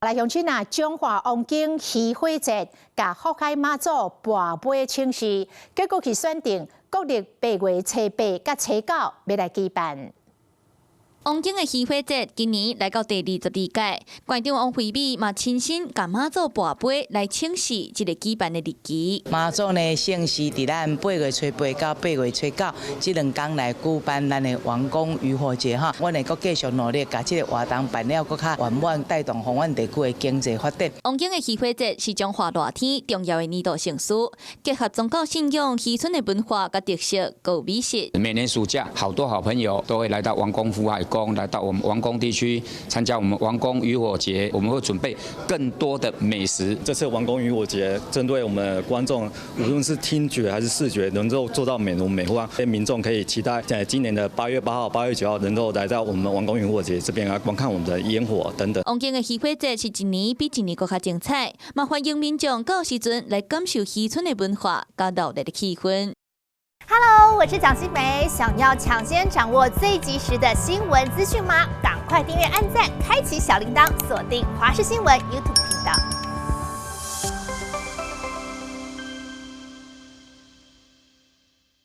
來鄉親啊，彰化王宮魚火節，共福海媽祖跋杯請示，結果去選定國曆8月初8佮初九欲來舉辦。王宮的魚火節今年來到第22屆，館長王惠美嘛親身共媽祖跋杯來請示這个舉辦的日期。媽祖呢，聖事佇咱8月初8到8月初9這兩工來舉辦咱的王宮漁火節哈。阮會閣繼續努力，共這个活動辦了閣較圓滿，帶動予阮地區的經濟發展。王宮的魚火節是彰化熱天重要的年度盛事，結合宗教信仰、漁村的文化佮特色，佮美食。每年暑假，好多好朋友都會來到王宮福海宮，來到我們王宮地區參加我們王宮漁火節，我們會準備更多的美食。這次王宮漁火節針對我們觀眾，無論是聽覺還是視覺，能夠做到美輪美奐，民眾可以期待在今年的8月8號、8月9號能夠來到我們王宮漁火節這邊來觀看我們的煙火等等。王宮的魚火節是一年比一年閣較精彩，嘛歡迎民眾到時陣來感受漁村的文化佮熱鬧的氣氛。 Hello，我是蔣新梅，想要搶先掌握最及時的新聞資訊嗎？趕快訂閱、按讚、開啟小鈴鐺，鎖定華視新聞 YouTube 頻道。